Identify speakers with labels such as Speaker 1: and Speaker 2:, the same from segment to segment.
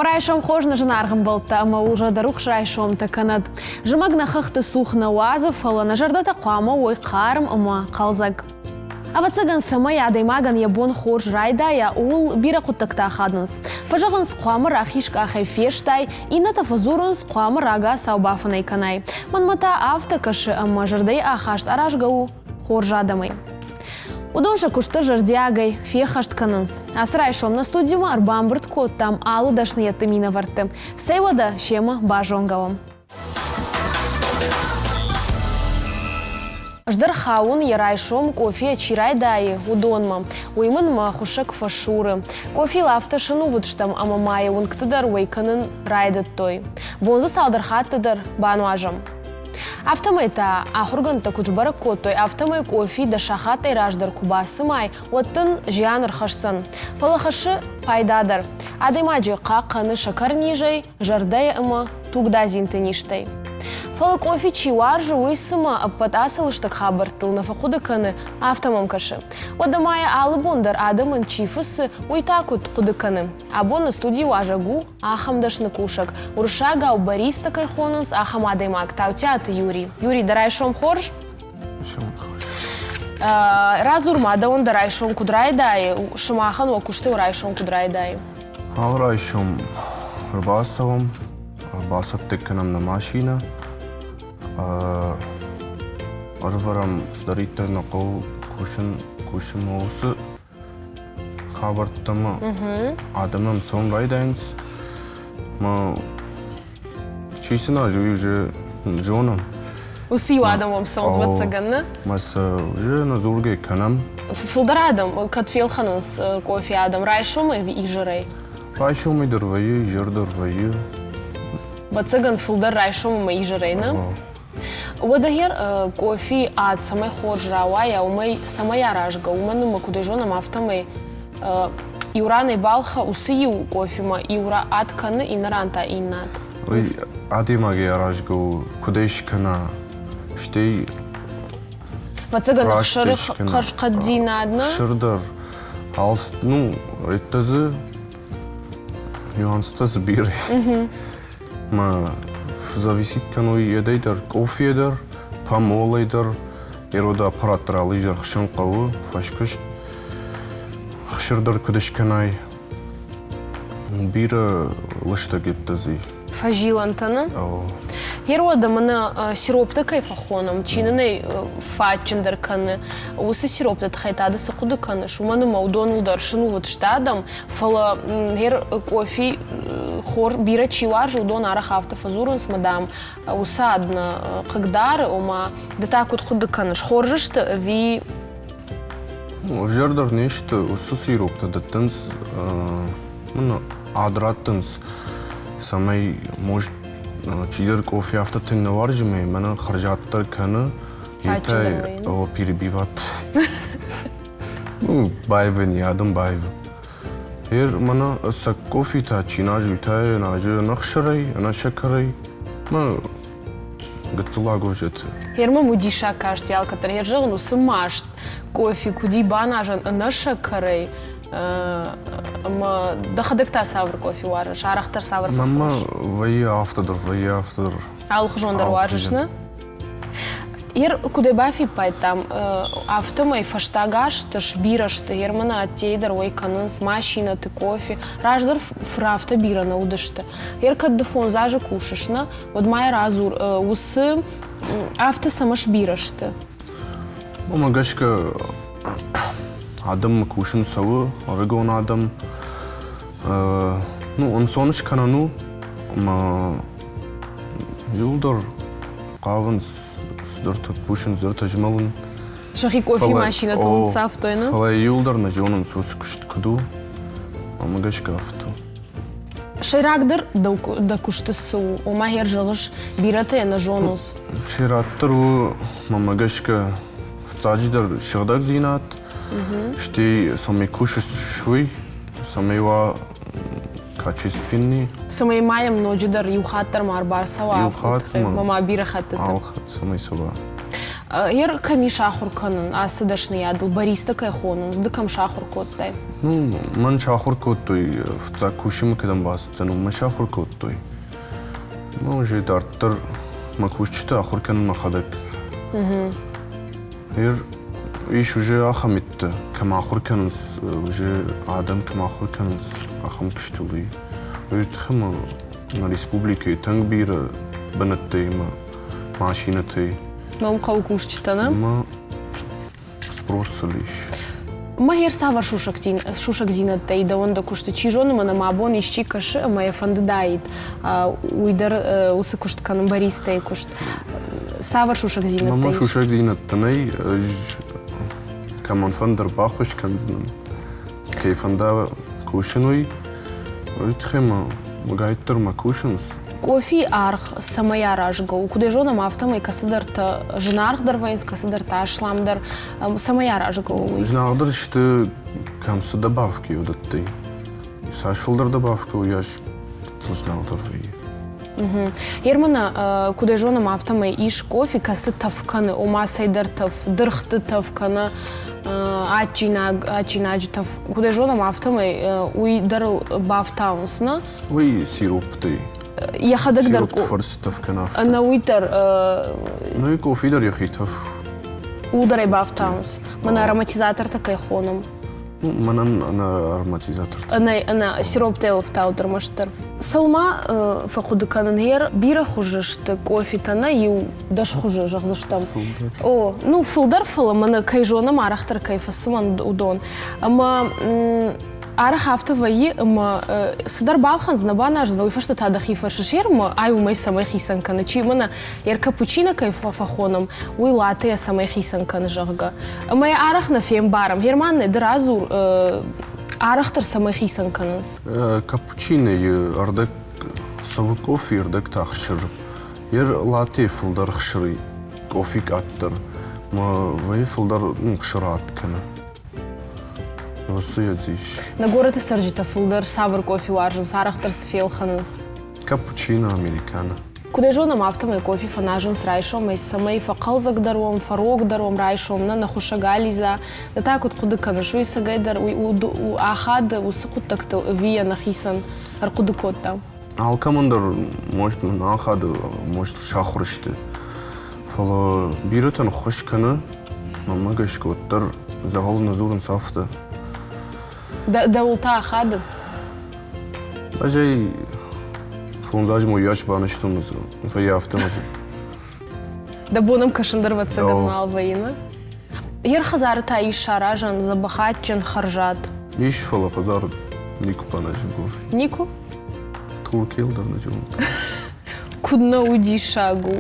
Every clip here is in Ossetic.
Speaker 1: Райсом хорз нӕ зынаргъ ӕмбӕлттӕ ӕмӕ уыл зӕрдӕрухс райсомтӕ кӕнӕд. Зымӕг нӕ хӕхты цух нӕ уадзы, фӕлӕ нӕ зӕрдӕтӕ хъуамӕ уой хъарм ӕмӕ хъӕлдзӕг. Ӕвӕццӕгӕн, цӕмӕй адӕймагӕн йӕ бон хорз райдайа, ууыл бирӕ хъуыддӕгтӕ ахадынц. Фӕзӕгъынц, хъуамӕ рахиз къахӕй фестай, иннӕтӕ фӕдзурынц, хъуамӕ рагацау бафынӕй кӕнай. Мӕнмӕ та афтӕ кӕсы, ӕмӕ зӕрдӕйы ахаст аразгӕ у хорз адӕмӕй. Уыдон сӕ куысты зӕрдиагӕй феххӕст кӕнынц. Ацы райсом нӕ студимӕ ӕрбамбырд кодтам алы дӕсныйӕдты минӕвӕртты. Цӕй уӕдӕ семӕ базонгӕ уӕм. Ӕз дӕр хауын, йӕ райсом къофийӕ чи райдайы, уыдонмӕ. Уый мын мӕ хуыссӕг фӕсуры. Къофийыл афтӕ сынувыд стӕм ӕмӕ ма йӕ уынгты дӕр уӕй кӕнын райдыдтой. Бон дзы цалдӕр хатты дӕр бануазӕм. Афтӕмӕй та, ахуыргӕндтӕ куыд сбӕрӕг кодтой, афтӕмӕй къофи дӕ сахаттӕй раздӕр куы бацымай, уӕд дын зиан ӕрхӕсдзӕн. Фӕлӕ хӕссы пайда дӕр. Адӕймаджы хъахъхъӕны сӕкӕрнизӕй, зӕрдӕйы ӕмӕ тугдадзинты низтӕй. Фӕлӕ къофи чи уарзы, уый цыма ӕппӕт ацы лыстӕг хабӕрттыл нӕ фӕхъуыды кӕны, афтӕ мӕм кӕсы. Уӕдӕ ма йӕ алы бон дӕр адӕмӕн чи фыссы, уый та куыд хъуыды кӕны? Абон нӕ студийы уазӕг у ахӕм дӕсны кусӕг, уырыссагау бариста кӕй хонынц, ахӕм адӕймаг Таутиаты Юрий. Юрий, дӕ райсом хорз? Радзур ма, дӕуӕн дӕ райсом куыд райдайы, сымахӕн уӕ куысты райсом куыд райдайы?
Speaker 2: Алы райсом ӕрбацӕуӕм, бацӕттӕ кӕнӕм нӕ машинӕ, ӕрывӕрӕм цыдӕриддӕр нӕ хъӕуы кусын, кусынмӕ уыцы хабӕрттӕ ма адӕмӕн цӕуын райдайынц. Ма чи цы наз, уый уже зонӕм.
Speaker 1: Уыцы иу адӕм уӕм цӕуынц, ӕвӕццӕгӕн, нӕ?
Speaker 2: Ма сӕ уже нӕ кӕнӕм.
Speaker 1: Фылдӕр адӕм кӕд фелхӕнынц кофе адӕм райсомӕй ӕви изӕрӕй?
Speaker 2: Райсомӕй дӕр вӕййы, изӕр дӕр вӕййы.
Speaker 1: Ӕвӕццӕгӕн, фылдӕр райсом ӕмӕ изӕрӕй, нӕ? Уӕдӕ гъер къофи ад цӕмӕй хорз рауайа, уымӕй цӕмӕй аразгӕ, уымӕн ӕмӕ куыд зонӕм, афтӕмӕй иу ранӕй балхӕ уыцы иу къофимӕ иу ад кӕны, иннӕ ран та иннӕ ад.
Speaker 2: Уый адӕймагӕй аразгӕ у, куыд ӕй скӕна, стӕй
Speaker 1: Ӕвӕццӕгӕн, ӕхсыры хӕрзхъӕддзинад, нӕ?
Speaker 2: Ӕхсыр дӕр, ну, это дзы нюанстӕ дзы бирӕ. Ма зависит кӕнуй едӕй дӕр, къофийӕ дӕр, помолӕй дӕр. Ероды аппарат дӕр алы изӕр хсын хъӕуы, фӕскуыст. Хсыр дӕр куыд скӕнай, бирӕ лыстӕг едтӕ дзы.
Speaker 1: Фӕзилӕнтӕ, нӕ? Гъер уӕдӕ мӕнӕ сироптӕ кӕй фӕхонӕм, чи нын ӕй фӕадджындӕр кӕны, уыцы сиропты тыххӕй та ды цы хъуыды кӕныс? Уымӕн ӕмӕ уыдоныл дӕр сынувыд сты адӕм, фӕлӕ гъер къофи хор бирӕ чи уарзы, уыдон арӕх афтӕ фӕдзурынц, мӕ дам, уыцы ад нӕ хъыгдары, ома ды та куыд хъуыды кӕныс, хорз сты ӕви
Speaker 2: Ӕвзӕрдӕр не сты, уыцы сироптӕ дӕттынц ад раттынц, цӕмӕй может чидӕр къофи афтӕ тынг нӕ уарзы мӕ мӕнӕн хӕрзаддӕр кӕны, йе та перебивать. Ну, баивын, адӕм баивы. Ер мӕнӕ ӕцӕг къофи та чи назы, уый та назы ӕнӕхсырӕй, ӕнӕсӕкӕрӕй. Мӕ гыццыл агуывзӕты.
Speaker 1: Ер мӕм уый диссаг касти алкӕддӕр. Ер зӕгъын, уыцы маст къофи куыди баназӕн ӕнӕсӕкӕрӕй, ӕмӕ дӕхӕдӕг та цавӕр къофи уарзыс? Арӕхдӕр цавӕр фыцыс?
Speaker 2: Мӕнмӕ вӕййы афтӕ дӕр, вӕййы афтӕ дӕр.
Speaker 1: Алыхуызон дӕр уарзыс, нӕ? Ер куыдӕй бафиппайдтам, афтӕмӕй фӕстаг азты сбирӕ сты. Ер мӕнӕ ӕддейы дӕр уӕй кӕнынц машинӕты, кофе. Раздӕр фырафтӕ бирӕ нӕ уыдысты. Ер кӕд ды фондз азы кусыс, нӕ, уӕд ма йӕ радзур, уыцы афтӕ цӕмӕ сбирӕ сты?
Speaker 2: Уымӕ гӕсгӕ адӕммӕ кусын цӕуы, ӕрыгон адӕм. Ну, ӕнцон скӕнӕн у, ӕмӕ иууылдӕр хъавынц цыдӕртӕ кусын, цыдӕртӕ змӕлын.
Speaker 1: Сӕхи къофи машинӕтыл ныццавтой, нӕ?
Speaker 2: Фӕлӕ иууылдӕр нӕ зонынц, уыцы куыст куыд у, ӕмӕ гӕсгӕ афтӕ.
Speaker 1: Сӕйрагдӕр дӕ куысты цы у? Ома, хӕр зӕгъыс, бирӕтӕ йӕ нӕ зонынц.
Speaker 2: Сӕйрагдӕр у, мӕнмӕ гӕсгӕ, фыццаджыдӕр сыгъдӕгдзинад, стӕй цӕмӕй кусыс, уый, цӕмӕй уа качественный.
Speaker 1: Цӕмӕй ма йӕм ноджыдӕр иу хатт дӕр ма ӕрбацӕуа,
Speaker 2: Иу хатт
Speaker 1: ма бирӕ хӕттыты.
Speaker 2: Алы хатт цӕмӕй цӕуа.
Speaker 1: Ер кӕм ис ахуыр кӕнын ацы дӕсныйадыл, бариста кӕй хонынц, ды кӕм сахуыр кодтай?
Speaker 2: Ну, мӕн сахуыр кодтой, фыццаг кусынмӕ кӕдӕм бацыдтӕн, уым сахуыр кодтой. Ну, уже дарддӕр мӕ кусджыты ахуыр кӕнын мӕхӕдӕг. Ер ис уже ахӕм митты, кӕм ахуыр кӕнынц, уже адӕм кӕм ахуыр кӕнынц, ахӕм куыстыл. Уый тыххӕй ма нӕ республикӕйы тынг бирӕ бынӕттӕ ӕмӕ машинӕтӕй.
Speaker 1: Ном хъӕуы кусджытӕ, нӕ?
Speaker 2: Ма спрос ис.
Speaker 1: Мӕ цавӕр сусӕгдзинӕдтӕй дӕуӕн дӕ куысты? Чи зоны, мӕнӕ мӕ абон исчи кӕсы ӕмӕ йӕ фӕндыдаид уый дӕр уыцы куыст кӕнын, баристӕйы куыст. Цавӕр сусӕгдзинӕдтӕ
Speaker 2: Мӕ сусӕгдзинӕдтӕ нӕй, ӕз кӕмӕн фӕндыр баххуыс кӕндзынӕн. Кӕй фӕнда кусын, уый, уый тыххӕй ма гайддӕр ма кусынц.
Speaker 1: Къофийы аргъ цӕмӕй аразгӕ у? Куыд ӕй зонӕм, афтӕмӕй кӕцыдӕртӕ зынаргъдӕр вӕййынц, кӕцыдӕртӕ асламдӕр. Цӕмӕй аразгӕ у уый?
Speaker 2: Зынаргъдӕр сты, кӕм цы добавки уыдӕттӕй. Цас фылдӕр добавка, уыйас зынаргъдӕр вӕййы.
Speaker 1: Ермана, куыд ӕй зонӕм, афтӕмӕй ис кофе, кӕцы тӕф кӕны, ома цӕйдӕр тӕф, дыргъты тӕф кӕнӕ адджинаг, адджинаджы тӕф. Куыд ӕй зонӕм, афтӕмӕй уый дӕр бафтауынц, нӕ?
Speaker 2: Уый сироптӕй.
Speaker 1: Йӕхӕдӕг дӕр
Speaker 2: Сиропты фӕрцы тӕф кӕны афтӕ.
Speaker 1: Ӕнӕ уый дӕр.
Speaker 2: Ну и кофе дӕр йӕхи тӕф.
Speaker 1: Ууыл дӕр ӕй бафтауынц. Мӕнӕ ароматизатортӕ кӕй хонӕм.
Speaker 2: Мӕнӕн ӕнӕ ароматизатортӕ.
Speaker 1: Ӕнӕ, ӕнӕ сироптӕ ӕфтауд ӕрмӕстдӕр. Цӕуыл ма фӕхъуыды кӕнын, гъер бирӕ хуызы сты къофитӕ, нӕ иу дӕс хуызы зӕгъдзыстӕм. О, ну фылдӕр, фӕлӕ мӕнӕ кӕй зонӕм, арӕхдӕр кӕй фӕцымӕн, уыдон. Ӕмӕ арӕх афтӕ вӕййы, ӕмӕ цыдӕр балхӕндзынӕ, баназдзынӕ, уый фӕстӕ та дӕхи фӕрсыс, ӕрмӕ ай уымӕй цӕмӕй хицӕн кӕны, чи мӕнӕ йӕ капучино кӕй фӕхонӕм, уый латейӕ цӕмӕй хицӕн кӕны, зӕгъгӕ. Ӕмӕ йӕ арӕх нӕ фембарӕм. Герман, ды радзур, арӕхдӕр цӕмӕй хицӕн кӕнынц?
Speaker 2: Капучинойы ӕрдӕг цӕуы къофи, ӕрдӕг та хсыр. Йе латте фылдӕр хсыры, къофи къаддӕр. Мӕ вӕййы фылдӕр хсыр ад кӕны. Уыцы ис.
Speaker 1: Нӕ горӕты цӕрджытӕ фылдӕр цавӕр къофи уарзынц, арӕхдӕр цы фелхӕнынц?
Speaker 2: Капучино, американо.
Speaker 1: Куыд ӕй зонӕм, афтӕмӕй кофе фӕназынц райсомӕй, цӕмӕй фӕхъӕлдзӕгдӕр уӕм, фӕрогдӕр уӕм райсом, нӕ нӕ хуыссӕг алидза. Ды та куыд хъуыды кӕныс, уый цӕгӕйдӕр уый ахады уыцы хъуыддӕгтыл ӕви йӕ нӕхицӕн ӕрхъуыды кодта?
Speaker 2: Алкӕмӕн дӕр, может, нӕ ахады, может, сахуыр сты. Фӕлӕ бирӕтӕн ххуыс кӕны, мӕнмӕ гӕсгӕ уӕддӕр дзӕгъӕлы нӕ дзурынц афтӕ.
Speaker 1: Дӕуыл та ахады?
Speaker 2: Ӕз ӕй фондз азмӕ уыйас банызтон, фӕййа афтӕ
Speaker 1: Дӕ бон ӕм кӕсын дӕр ӕвӕццӕгӕн нал вӕййы, нӕ? Йе хӕдзары та ис саразӕн дзӕбӕх адджын хӕрзад.
Speaker 2: Ис, фӕлӕ хӕдзар никуы баназын кофе.
Speaker 1: Никуы?
Speaker 2: Туркел дӕр нӕ зонын.
Speaker 1: Куыд нӕ у диссаг у.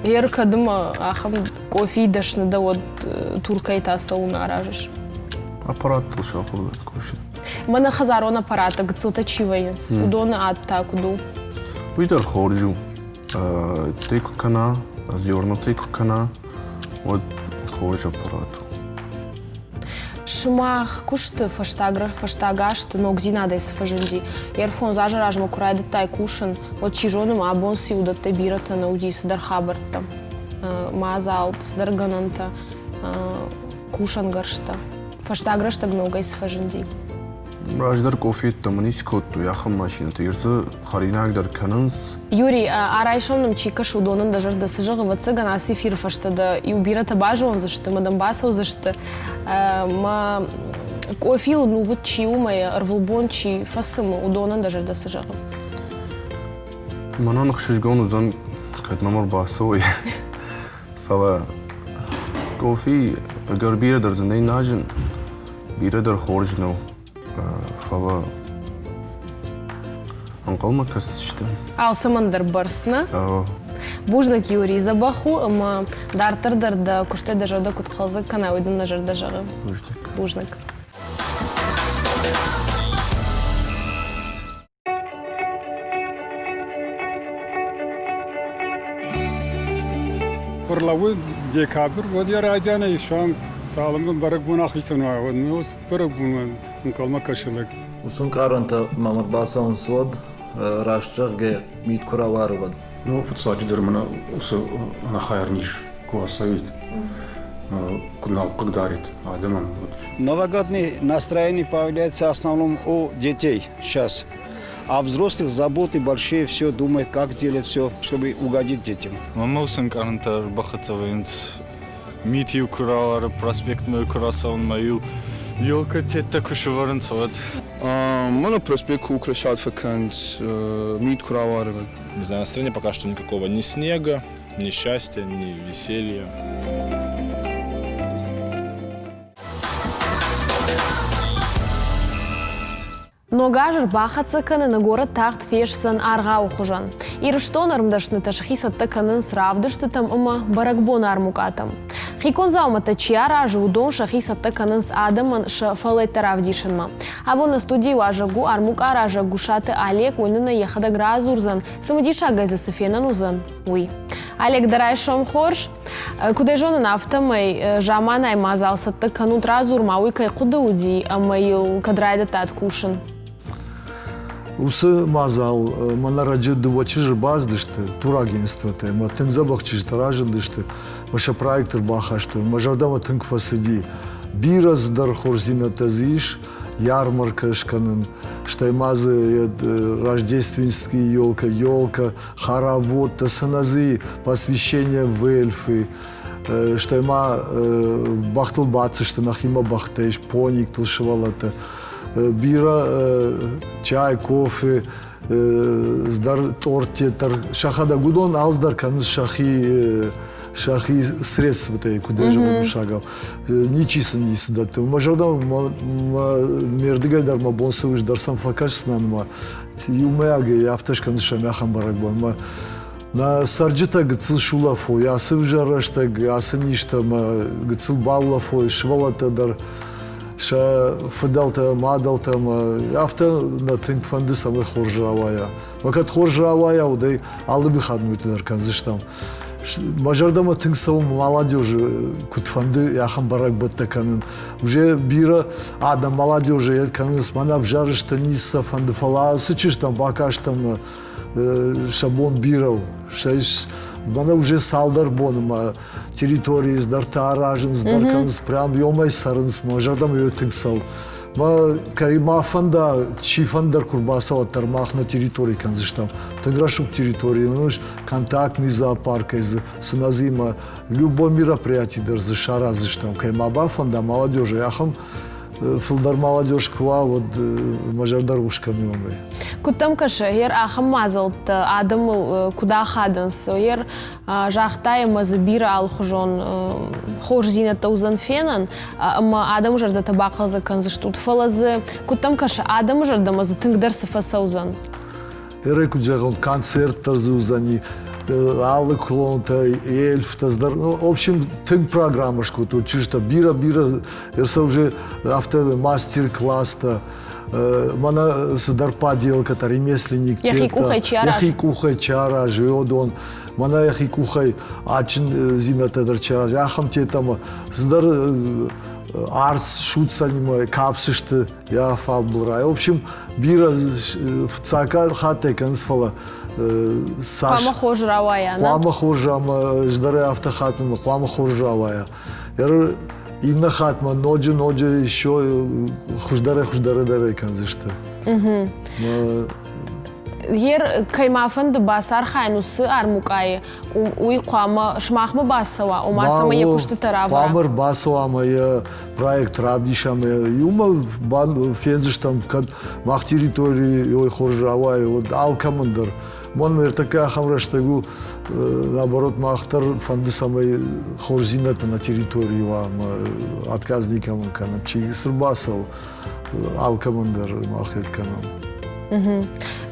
Speaker 1: Ер кӕдымӕ ахӕм къофийы дӕсны дӕ, уӕд Туркӕй та цӕуылнӕ аразыс?
Speaker 2: Аппараттыл сахуыр дӕн кусын.
Speaker 1: Мӕнӕ хӕдзарон аппараттӕ гыццылтӕ чи вӕййынц, уыдоны ад та куыд у?
Speaker 2: Уый дӕр хорз у. Ты куы кӕна, зернотӕ куы кӕна, уӕд хорз аппарат у.
Speaker 1: Сымах куысты фӕстаг фӕстаг азты ногдзинадӕй цы фӕзынди? Йе рфондз азы размӕ куы райдыдтай кусын, уӕд чи зоны, ма абон цы уыдӕттӕ бирӕтӕ нӕ уыди цыдӕр хабӕрттӕ, мадзал, цыдӕр гӕнӕнтӕ, кусӕнгӕрзтӕ. Фӕстаг рӕстӕг ногӕй цы фӕзынди?
Speaker 2: Раздӕр къофеттӕ ницы кодтой ахӕм машинӕтӕ. Ир дзы хӕринаг дӕр кӕнынц.
Speaker 1: Юрий, а райсом нӕм чи кӕсы, уыдонӕн дӕ зӕрдӕ цы зӕгъы, ӕвӕццӕгӕн, ацы эфиры фӕстӕ дӕ иу бирӕтӕ базондзысты, мӕ дӕм бацӕудзысты. Мӕ къофийыл нувыд чи у, мӕ ӕрвылбон чи фӕцымы, уыдонӕн дӕ зӕрдӕ цы зӕгъы?
Speaker 2: Мӕнӕн ӕхсызгон уыдзӕн, кӕд мӕм ӕрбацӕуой. Фӕлӕ къофи ӕгӕр бирӕ дӕр дзы нӕй назын, бирӕ дӕр хорз нӕу. Фӕлӕ ӕнхъӕлмӕ кӕсдзысты.
Speaker 1: Алцӕмӕн дӕр бӕрц, нӕ? Бузныг, Юрий, дзӕбӕх у ӕмӕ дарддӕр дӕр дӕ куыстӕй дӕ зӕрдӕ куыд хъӕлдзӕг кӕна, уый дын нӕ зӕрдӕ зӕгъы.
Speaker 2: Бузныг.
Speaker 1: Бузныг.
Speaker 3: Куы декабрь, уӕд йӕ райдианӕй суанг цалынмӕ бӕрӕгбон ахицӕн уа, уӕдмӕ уыцы бӕрӕгбонмӕ ӕнхъӕлмӕ кӕсы лӕг.
Speaker 4: Уыцы ӕнкъарӕнтӕ мӕм ӕрбацӕуынц уӕд, раст зӕгъгӕ, мит куы рауары, уӕд.
Speaker 5: Ну, фыццаджыдӕр мӕнӕ уыцы ӕнӕхайыр низ. Куы ацӕуид, куы нал хъыгдарид адӕмӕн.
Speaker 6: Новогоднее настроение появляется в основном у детей сейчас. А взрослых заботы большие, все думают, как сделать все, чтобы угодить детям.
Speaker 7: Мӕнмӕ уыцы ӕнкъарӕнтӕ ӕрбахӕццӕ вӕййынц мит-иу куы рауары, проспектмӕ куы рацӕуынмӕ-иу елкӕтӕ куы сӕвӕрынц, уӕд.
Speaker 8: Мӕнӕ проспект куы украшать фӕкӕнынц, мит куы рауары.
Speaker 9: Не знаю, настроения пока что никакого. Ни снега, ни счастья, ни веселья.
Speaker 1: Ног аз ӕрбахӕццӕ кӕныны горӕт тагъд фестдзӕн аргъауы хуызӕн. Ирыстоны ӕрмдӕснытӕ сӕхи цӕттӕ кӕнынц равдыстытӕм ӕмӕ бӕрӕгбоны армукъатӕм. Хиконд дзаумӕттӕ чи аразы, уыдон сӕхи цӕттӕ кӕнынц адӕмӕн сӕ фӕллӕйттӕ равдисынмӕ. Абон нӕ студийы уазӕг у армукъа аразӕг Гусаты Олег, уый нын ӕй йӕхӕдӕг радзурдзӕн, цымыдисагӕй дзы цы фенӕн уыдзӕн, уый. Олег, дӕ райсом хорз! Куыд ӕй зонын, афтӕмӕй заманайы мадзал цӕттӕ кӕнут, радзур-ма, уый кӕй хъуыды уыди ӕмӕ йыл кӕд райдыдтат кусын?
Speaker 10: Уыцы мадзал мӕнӕ раджы дыууӕ чызджы бацыдысты турагентствотӕ ӕмӕ тынг дзӕбӕх чызджытӕ разындысты ӕмӕ сӕ проект ӕрбахастой. Мӕ зӕрдӕмӕ тынг фӕцыди. Бирӕ цыдӕр хорздзинӕдтӕ дзы ис, ярмаркӕ скӕнын, стӕй ма дзы рождественский елка, елка, хороводтӕ, цы посвящение в эльфы, стӕй ма бӕхтыл баддзысты нӕхимӕ бӕхтӕ ис, пониктыл сывӕллӕттӕ. Бирӕ чай, кофе, дӕр торттӕ дӕр сӕхӕдӕг уыдон алцыдӕр кӕнынц сӕхи сӕхи средствотӕй, куыд зӕгъон уырыссагау. Ничи сын ницы дӕтты. Мӕ зӕрдӕ ме рдыгӕй дӕр мӕ бон цы уыз дӕр сӕм фӕкӕсдзынӕн ӕмӕ иумӕйагӕй афтӕ скӕндзыстӕм ахӕм бӕрӕгбонмӕ. Нӕ цӕрджытӕ гыццыл сулӕфой, ацы ӕвзӕр рӕстӕг, ацы низтӕ ӕмӕ гыццыл баулӕфой, сывӕллӕттӕ дӕр сӕ фыдӕлтӕ, мадӕлтӕ ӕмӕ афтӕ нӕ тынг фӕнды, цӕмӕй хорз рауайа. Мӕ кӕд хорз рауайа, уӕд ӕй алы выходнойты дӕр кӕндзыстӕм. Мӕ зӕрдӕмӕ тынг цӕуы молодежы куыд фӕнды ахӕм бӕрӕгбӕттӕ кӕнын. Уже бирӕ адӕм молодежы кӕнынц, мӕнӕ ӕвзӕр сты, ницы сӕ фӕнды, фӕлӕ ацы чызджытӕм бакастӕн сӕ бон бирӕ у. Мӕнӕ уже цалдӕр боны мӕ территорийы цыдӕртӕ аразынц, дӕр кӕнынц, прям ёмӕй цӕрынц, мӕ зӕрдӕмӕ ё тынг цӕуы. Мӕ кӕй ма фӕнда, чи фӕндӕр куы рбацӕуӕд дӕр мах нӕ территори кӕндзыстӕм. Тынг рӕсугъд территори, ну, контактный зоопаркӕй дзы цы нӕ дзы ӕмӕ любой мероприятий дӕр дзы сараздзыстӕм. Кӕй ма бафӕнда молодежи, ахӕм фылдӕр молодежь куы уа, уӕд мӕ зӕрдӕ рухс кӕны уымӕй.
Speaker 1: Куыд дӕм кӕсы, ер ахӕм мадзӕлттӕ адӕмыл куыд ахадынц? Ер загътай ӕмӕ дзы бирӕ алыхуызон хорздзинӕдтӕ уыдзӕн фенӕн, ӕмӕ адӕмы зӕрдӕтӕ бахъӕлдзӕг кӕндзыстут. Фӕлӕ дзы, куыд дӕм кӕсы, адӕмы зӕрдӕмӕ дзы тынгдӕр цы фӕцӕудзӕн?
Speaker 10: Эрӕй куыд зӕгъон, концерт дӕр дзы уыдзӕни, алы клонтӕ, эльфтӕ дӕр. Ну, в общем, тынг программӕ скодтой чызджытӕ, бирӕ-бирӕ ӕрцӕуы уже афтӕ мастер-класстӕ, мӕнӕ цыдӕр поделкӕтӕ, ремесленниктӕ.
Speaker 1: Йӕхи къухӕй чи аразы?
Speaker 10: Йӕхи къухӕй чи аразы, уыдон. Мӕнӕ йӕхи къухӕй адджындзинӕдтӕ дӕр чи аразы, ахӕмтӕ ӕмӕ цыдӕр арц судзӕнимӕ кафдзысты йӕ фалбылрай. В общем, бирӕ фыццаг хаттӕй кӕнынц, фӕлӕ цас...
Speaker 1: Хъуамӕ хорз рауайа, нӕ?
Speaker 10: Хъуамӕ хорз ӕмӕ ӕз афтӕ хатын, хъуамӕ хорз рауайа. Иннӕ хатт ма ноджы-ноджы еще хуыздӕрӕй-хуыздӕрӕй кӕндзысты.
Speaker 1: Ер кӕй ма фӕнды бацархайын уыцы армукъайы, уый хъуамӕ сымахмӕ бацӕуа, ома цӕмӕй йӕ куыстытӕ равӕра?
Speaker 10: Хъуамӕ ӕрбацӕуа ӕмӕ йӕ проект равдиса ӕмӕ иумӕ фендзыстӕм, кӕд мах территорийы хорз рауайы, уӕд алкӕмӕн дӕр. Мӕн ӕртӕккӕ ахӕм рӕстӕг у, наоборот, мах дӕр фӕнды, цӕмӕй хорздзинӕдтӕ нӕ территорийы уа ӕмӕ отказ никӕмӕн кӕнӕм. Чи цы рбацӕуы, алкӕмӕн дӕр мах кӕнӕм.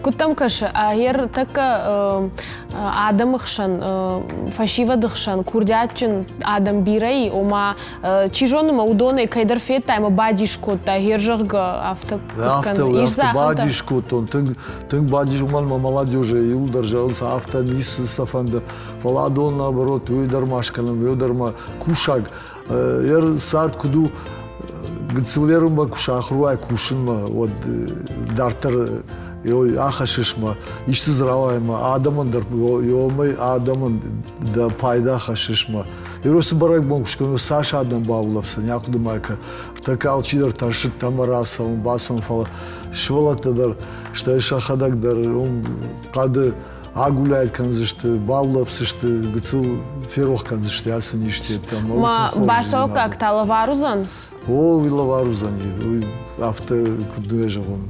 Speaker 1: Куыд дӕм кӕсы, ӕгӕр тӕккӕ адӕмы хсӕн, фӕсивӕды хсӕн курдиатджын адӕм бирӕ и, ома, чи зоны ма уыдонӕй кӕйдӕр федтай ӕмӕ бадис кодтай, гъер зӕгъгӕ, афтӕ
Speaker 10: Афтӕ, афтӕ бадис кодтон, тынг, тынг бадис, уымӕн мӕ молодежи иуылдӕр зӕгъынц, афтӕ ницы сӕ фӕнды, фӕлӕ адон наоборот, уый дӕр ма скӕнӕм, уый дӕр ма кусаг. Ер цард куыд у, гыццыл ерынмӕ куы сахуыр уай кусынмӕ, уӕд дарддӕр ахӕссыс мӕ, исты дзы рауайы мӕ адӕмӕн дӕр, ёмӕй адӕмӕн дӕ пайда хӕссыс мӕ. Иросы бӕрӕгбон куы скӕной, цас адӕм баулӕфдзӕн, ахъуыды ма кӕ. Ӕртӕккӕ алчидӕр тӕрсыд ӕмӕ рацӕуын, бацӕуын, фӕлӕ сывӕллӕттӕ дӕр, стӕй сӕхӕдӕг дӕр уым хъӕды агулӕйт кӕндзысты, баулӕфдзысты, гыццыл ферох кӕндзысты ацы низтӕ.
Speaker 1: Ма бацӕуӕггаг та лӕвар уыдзӕн?
Speaker 10: О, уый лӕвар уыдзӕни. Уый афтӕ куыд нӕ зӕгъон.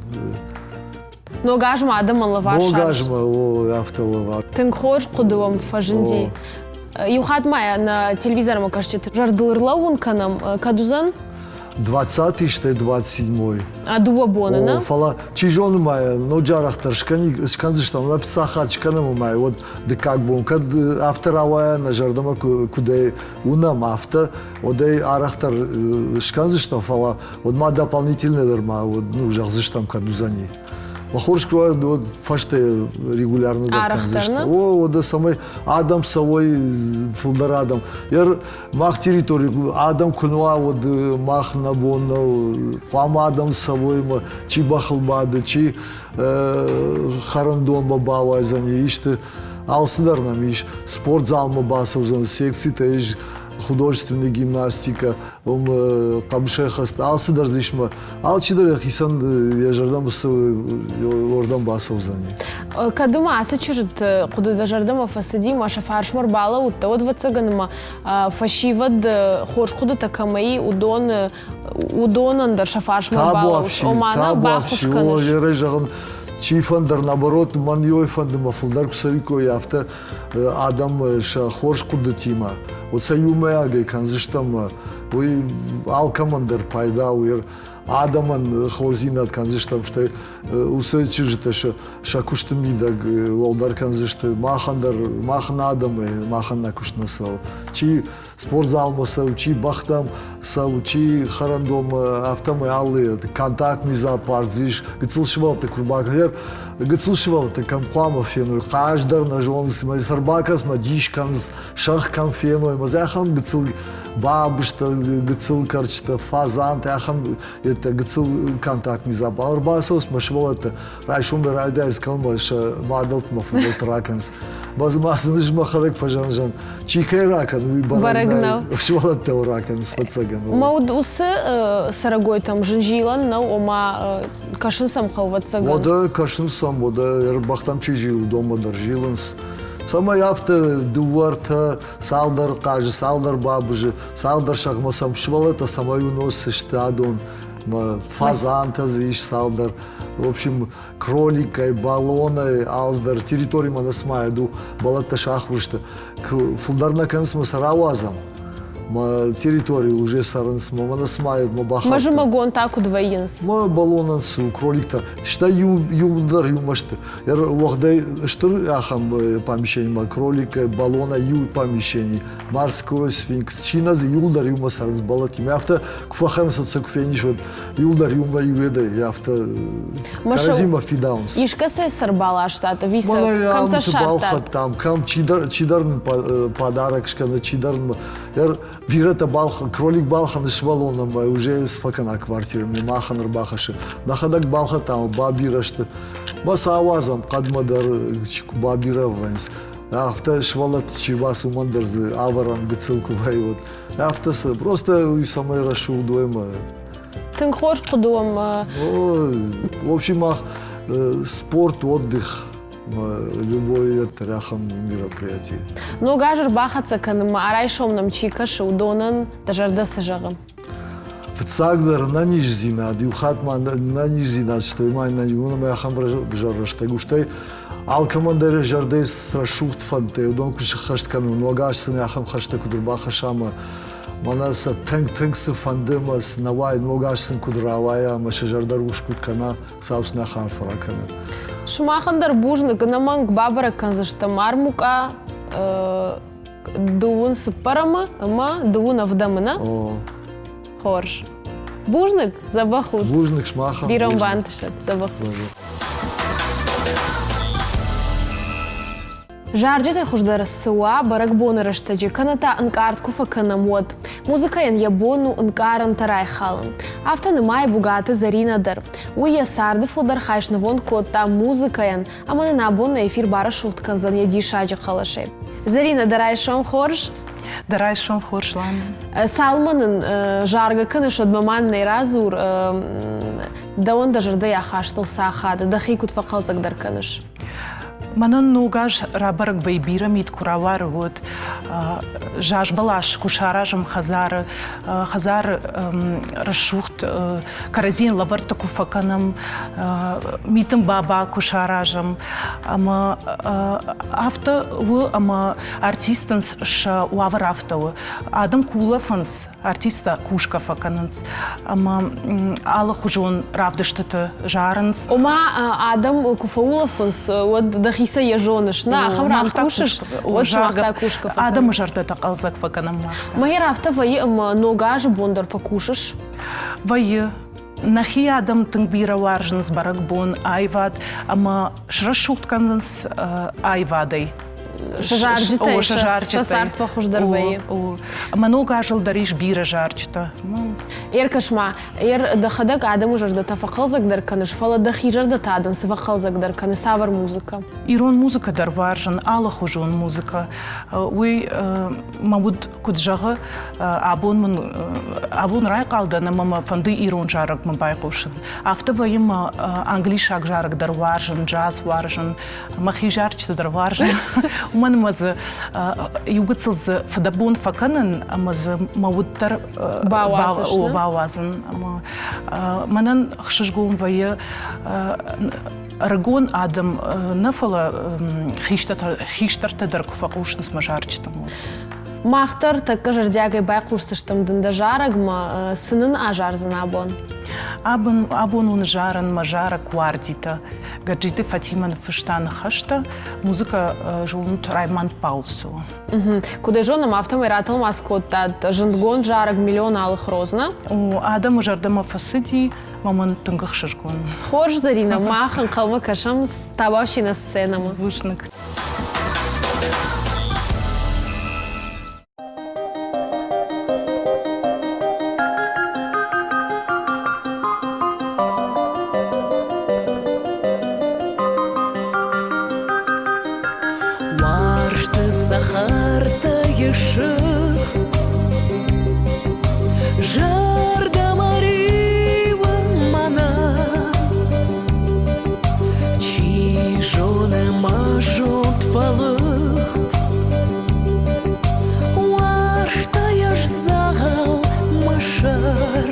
Speaker 1: Ног азмӕ адӕмӕн лӕвар
Speaker 10: Ног азмӕ, о, афтӕ лӕвар.
Speaker 1: Тынг хорз хъуыды уӕм фӕзынди. Иу хатт ма нӕ телевизормӕ кӕсджыты зӕрдыл ӕрлӕууын кӕнӕм, кӕд уыдзӕн?
Speaker 10: 20 стӕй 27.
Speaker 1: А дыууӕ боны, нӕ?
Speaker 10: Фӕлӕ, чи зоны ма ноджы арӕхдӕр скӕндзыстӕм, нӕ фыццаг хатт скӕнӕм ӕмӕ уӕд дыккаг бон. Кӕд афтӕ рауайа, нӕ зӕрдӕмӕ куыдӕй уынӕм, афтӕ, уӕд ӕй арӕхдӕр скӕндзыстӕм, фӕлӕ уӕд ма дополнительно дӕр ма уӕд, ну, зӕгъдзыстӕм, кӕд уыдзӕни. Ма хорз куы уӕд фӕстӕ регулярно дӕр кӕндзысты. О, уӕдӕ цӕмӕй адӕм цӕуой, фылдӕр адӕм. Ер мах территори адӕм куы нӕ уа, уӕд мах нӕ бон нӕу. Хъуамӕ адӕм цӕуой, чи бӕхыл бады, чи хӕрӕндонмӕ бауайдзӕни, исты. Алцыдӕр нӕм ис. Спортзалмӕ бацӕудзӕн, секцитӕ ис, художественная гимнастика, уым хъӕбысӕйхӕст, алцыдӕр дзы ис мӕ алчидӕр йӕхицӕн йӕ зӕрдӕмӕ цы уордӕм бацӕудзӕни.
Speaker 1: Кӕд ма ацы чызджыты хъуыды дӕ зӕрдӕмӕ фӕцыди ӕмӕ сӕ фарсмӕ ӕрбалӕууыдтӕ, уӕд, ӕвӕццӕгӕн, ӕмӕ фӕсивӕд хорз хъуыдытӕ кӕмӕ и, уыдон уыдонӕн дӕр сӕ фарсмӕ ӕрбалӕууыс, ома нӕ баххуыс кӕныс.
Speaker 10: Табуафси, зӕгъын, чи фӕндӕр, наоборот, мӕн иой фӕнды мӕ фылдӕр куы цӕуиккой, афтӕ адӕм сӕ хорз хъуыдытимӕ, вот сӕ иумӕйагӕй кӕндзыстӕм, уый алкӕмӕн дӕр пайда у, адӕмӕн хорздзинад кӕндзыстӕм, стӕй уыцы чызджытӕ сӕ куысты мидӕг уӕлдӕр кӕндзысты, махӕн дӕр, махӕн адӕмӕй, махӕн нӕ куыст нӕ цӕуы. Чи спортзалмӕ цӕуы, чи бӕхтӕм цӕуы, чи хӕрӕндонмӕ, афтӕмӕй алы контактный зоопарк дзы ис, гыццыл сывӕллӕтты куы рбакӕнӕр, гыццыл сывӕллӕтты кӕм хъуамӕ феной, хъаз дӕр нӕ зонынц, мӕ сӕ рбакӕс мӕ дис кӕнынц, сӕгъ кӕм феной, мӕ дзы ахӕм гыццыл бабызтӕ, гыццыл кӕрчытӕ, фазантӕ, ахӕм гыццыл контактный зоопарк ӕрбацӕуынц мӕ сывӕллӕттӕ райсомӕй райдайынц кӕнынмӕ сӕ мадӕлтмӕ фыдӕлты ракӕнынц. Ма сын ӕз мӕхӕдӕг фӕзӕнзӕн, чи кӕй ракӕны, уый бӕрӕг нӕу. Сывӕллӕттӕ ракӕнынц, фӕццӕгӕн.
Speaker 1: Ма уыд уыцы цӕрӕгойтӕм зын зилӕн нӕу, ома кӕсын сӕм хъӕуы, ӕвӕццӕгӕн.
Speaker 10: Уӕдӕ кӕсын сӕм, уӕдӕ ӕрбӕхтӕм чи зилы, уыдонмӕ дӕр зилынц. Цӕмӕй афтӕ дыууӕ, ӕртӕ, цалдӕр хъазы, цалдӕр бабызы, цалдӕр сӕгъмӕ сӕм сывӕллӕттӕ цӕмӕй уыной, цы сты адон. Фазантӕ дзы ис цалдӕр. В общем, кроликӕй, баллонӕй алцдӕр территоримӕ нӕ смайд у, бӕлӕттӕ сахуыр сты. Фылдӕр нӕ кӕнынц мӕ сӕ рауадзӕм. Мӕ территорийыл уже цӕрынц, мӕ мӕнӕ смайд, мӕ бахаудта.
Speaker 1: Мӕ зымӕгон та куыд вӕййынц?
Speaker 10: Мӕ баллонӕн цы у, кроликтӕ. Стӕй иу, иуылдӕр иумӕ сты. Уӕгъдӕй стыр ахӕм помещениемӕ кроликӕй, баллонӕй иу помещени, морской сфинкс, чи нӕ дзы иуылдӕр иумӕ цӕрынц бӕлӕттимӕ. Афтӕ куы фӕхӕрынц, сӕ куы фенис, уӕд иуылдӕр иумӕ иуедӕй афтӕ кӕрӕдзимӕ фидауынц.
Speaker 1: Искӕцӕй сӕ ӕрбаластат ӕви сӕ кӕм сӕ ссардтат?
Speaker 10: Балхӕдтам, кӕм чидӕр, чидӕр нын подарок скӕны, чидӕр нын бирӕтӕ балхӕн, кролик балхӕны сывӕллон ӕмӕ уже сфӕкӕна квартирӕмӕ, махӕн ӕрбахӕссы. Нӕхӕдӕг балхӕдтам, бабирӕ сты. Ма сӕ ауадзӕм хъӕдмӕ дӕр, куы бабирӕ вӕййынц. Афтӕ сывӕллӕтты чи бацы, уымӕн дӕр дзы ӕвӕрӕн гыццыл куы вӕййы, уӕд. Афтӕ цы, просто уый цӕмӕй рӕсугъд уой ӕмӕ
Speaker 1: Тынг хорз хъуыды уӕм.
Speaker 10: В общем, мах спорт, отдых, любой ахӕм мероприятие.
Speaker 1: Ног аз ӕрбахӕццӕ кӕнынмӕ райсом нӕм чи кӕсы, уыдонӕн дӕ зӕрдӕ цы зӕгъы?
Speaker 10: Фыццагдӕр ӕнӕниздзинад, иу хатт ма ӕнӕниздзинад, стӕй ма ӕнӕниздзинад ахӕм ӕвзӕр рӕстӕг у, стӕй алкӕмӕн дӕр йӕ зӕрдӕйы рӕсугъд фӕндтӕ, уыдон куы сыххӕст кӕнон, ног аз сын ахӕм хӕстӕ куыд ӕрбахӕсса ӕмӕ мӕнӕ сӕ тынг-тынг цы фӕнды ӕмӕ цы нӕ уайы, ног аз сын куыд рауайа ӕмӕ сӕ зӕрдӕ рухс куыд кӕна, Хуыцау сын ахӕм арфӕ ракӕнӕд.
Speaker 1: Сымахӕн дӕр бузныг, ӕнӕмӕнг бабӕрӕг кӕндзыстӕм армукъа дыууын цыппӕрӕмы ӕмӕ дыууын ӕвдӕмы, нӕ? Хорз. Бузныг, дзӕбӕх ут.
Speaker 10: Бузныг сымахӕн.
Speaker 1: Бирӕ бантысӕд, дзӕбӕх ут. Зарджытӕй хуыздӕр цы уа бӕрӕгбоны рӕстӕджы, кӕнӕ та ӕнкъард куы фӕкӕнӕм, уӕд. Музыкӕйӕн йӕ бон у ӕнкъарӕнтӕ райхалын. Афтӕ нымайы Бугаты Зӕринӕ дӕр. Уый йӕ царды фылдӕр хай снывонд кодта музыкӕйӕн ӕмӕ нын абон нӕ эфир барӕсугъд кӕндзӕн йӕ диссаджы хъӕлӕсӕй. Зӕринӕ, дӕ райсом хорз!
Speaker 11: Дӕ райсом хорз, Лана.
Speaker 1: Цалынмӕ нын заргӕ кӕныс, уӕдмӕ ма нын ӕй радзур, дӕуӕн дӕ зӕрдӕйы ахастыл цы ахады, дӕхи куыд фӕхъӕлдзӕгдӕр кӕныс?
Speaker 11: Мӕнӕн ног аз рабӕрӕг вӕййы бирӕ мит куы рауары, уӕд заз бӕлас куы саразӕм хӕдзары, хӕдзары рӕсугъд кӕрӕдзийӕн лӕвӕрттӕ куы фӕкӕнӕм, митын баба куы саразӕм. Ӕмӕ афтӕ у, ӕмӕ артистӕн сӕ уавӕр афтӕ у. Адӕм куы улӕфынц, артисттӕ кусгӕ фӕкӕнынц ӕмӕ алыхуызон равдыстыты зарынц.
Speaker 1: Ома адӕм куы фӕулӕфынц, уӕд дӕхицӕй йӕ зоныс, нӕ, ахӕм ран кусыс, уӕд сымах та кусгӕ фӕкӕныс.
Speaker 11: Адӕмы зӕрдӕтӕ хъӕлдзӕг фӕкӕнӕм мах.
Speaker 1: Мӕйӕр афтӕ вӕййы ӕмӕ Ног азы бон дӕр фӕкусыс?
Speaker 11: Вӕййы. Нӕхи адӕм тынг бирӕ уарзынц бӕрӕгбон, аивад ӕмӕ срӕсугъд кӕнынц аивадӕй.
Speaker 1: Сӕ зарджытӕй сӕ цард фӕхуыздӕр вӕййы.
Speaker 11: Ӕмӕ ног азыл дӕр ис бирӕ зарджытӕ.
Speaker 1: Ӕркӕс-ма, ӕр дӕхӕдӕг адӕмы зӕрдӕтӕ фӕхъӕлдзӕгдӕр кӕныс, фӕлӕ дӕхи зӕрдӕ та дын цы фӕхъӕлдзӕгдӕр кӕны, цавӕр музыкӕ?
Speaker 11: Ирон музыкӕ дӕр уарзын, алыхуызон музыкӕ. Уый мӕ уд куыд зӕгъы, абон мын абон райхъал дӕн ӕмӕ мӕ фӕнды ирон зарӕгмӕ байхъусын. Афтӕ вӕййы мӕ англисаг зарӕг дӕр уарзын, джаз уарзын, мӕхи зарджытӕ дӕр уарзын. Уымӕн ӕмӕ дзы иу гыццыл дзы фыдӕбон фӕкӕнын ӕмӕ дзы мӕ уд дӕр бауадзын. Ӕмӕ мӕнӕн ӕхсызгон вӕййы ӕрыгон адӕм нӕ, фӕлӕ хистӕртӕ дӕр куы фӕхъусынц мӕ зарджытӕм.
Speaker 1: Мах дӕр тӕккӕ зӕрдиагӕй байхъусдзыстӕм дын дӕ зарӕгмӕ. Цы нын азардзӕн абон?
Speaker 11: Абон уын зарын мӕ зарӕг Уардитӕ. Гаджиты Фатимӕ ныффыста ныхӕстӕ, музыкӕ зонут Раймонд Паулсы.
Speaker 1: Куыд ӕй зонӕм, афтӕмӕй ратӕлмац кодтат зындгонд зарӕг «Миллион алых роз», нӕ?
Speaker 11: Адӕмы зӕрдӕмӕ фӕцыди, ӕмӕ мын тынг ӕхсызгон.
Speaker 1: Хорз, Зӕринӕ, мах ӕнхъӕлмӕ кӕсӕм табафсинӕ сценӕмӕ.
Speaker 11: Бузныг.
Speaker 12: Уарзты цӕхӕртӕ ссыгъд, Зӕрдӕмӕ риуы мӕнӕн. Чи зоны, мӕ зонд фӕлыгъд, Уарзта йӕ сдзӕгъӕл мӕ сӕр.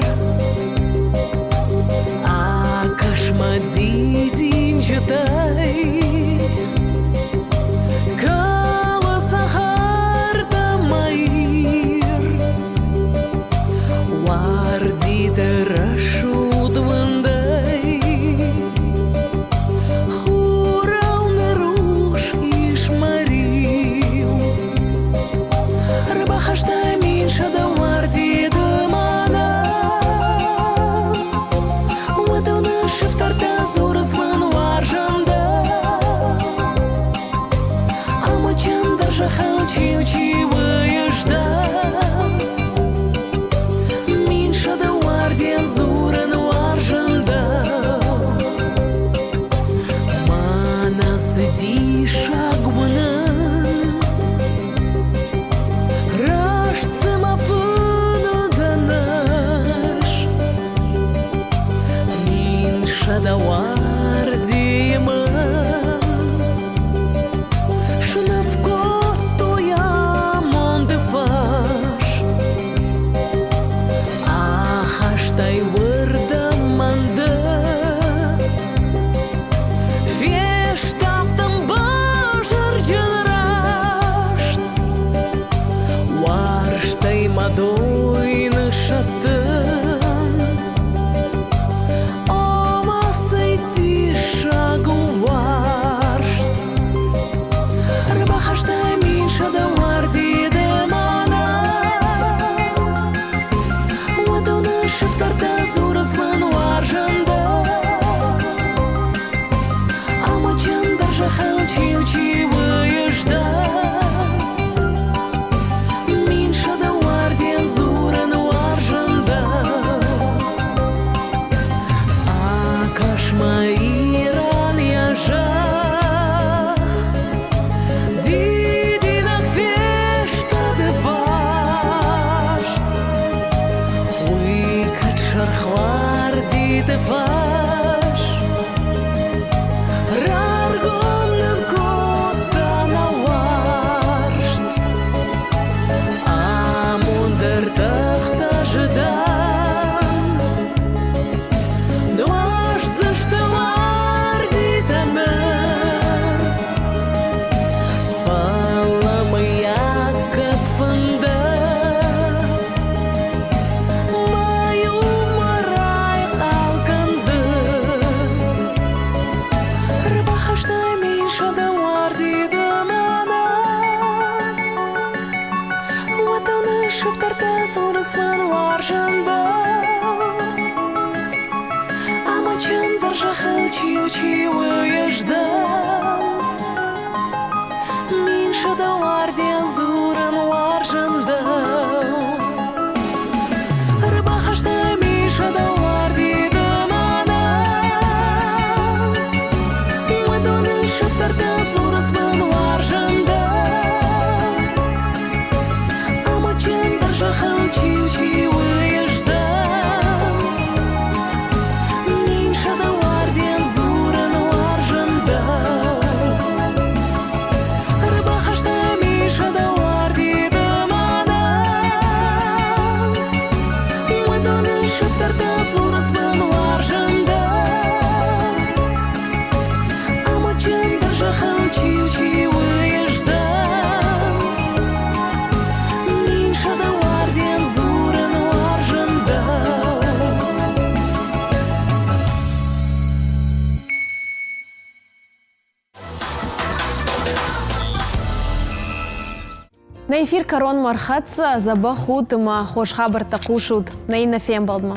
Speaker 12: Акӕс-ма дидинджытӕй, Калы цӕхӕртӕ мӕ Ир. Уардиты рӕсугъд уындӕй Хурау ныррухс ис мӕ риу. Ӕрбахастай мин сӕдӕ уардиты мӕнӕн. Уыдоны сыфтӕртӕ дзурынц мӕн уарзын дӕ. Амондджындӕр зӕххыл чи уыйыздӕн. Мин сӕдӕ уардийӕн дзурын уарзын дӕ. Мӕнӕ цы диссаг уынын, Раст цыма фын дӕн ӕз. Мин сӕдӕ уардиты фарс. Раргом нын кодта нӕ уарзт. Амонд ӕртӕхтӕ зыдӕн. Нуаздзысты уардитӕ нӕ. Фӕлӕ мыййаг кӕд фӕндӕр Ма-иу мӕ райхъал кӕн ды. Ӕрбахастай мин уарди ды мӕнӕн. Уӕдоны сыфтӕртӕ дзурынц мӕн уарзын дӕу. Ӕмӕ чындӕр зӕххыл чи у, чи у ӕз дӕн. 1001 уардийӕн дзурын уарзын дӕу. Ӕрбахастай 1100 уарди ды мӕнӕн. Уӕдоны сыфтӕртӕ дзурынц мӕн уарзын дӕу. Ӕмӕ чындӕр зӕххыл чи у, чи у ӕз дӕн. 1100 уардийӕн дзурын уарзын дӕу. Ӕрбахастай 1100 уарди ды мӕнӕн. Уӕдоны сыфтӕртӕ дзурынц мӕн уарзын дӕу. Ӕмӕ чындӕр зӕххыл чи у, чи у ӕз дӕн. 1100 уардийӕн дзурын уарзын дӕу.
Speaker 1: Нӕ эфир кӕронмӕ ӕрхӕццӕ, дзӕбӕх ут ӕмӕ хорз хабӕрттӕ хъусут. Нӕ иннӕ фембӕлдмӕ.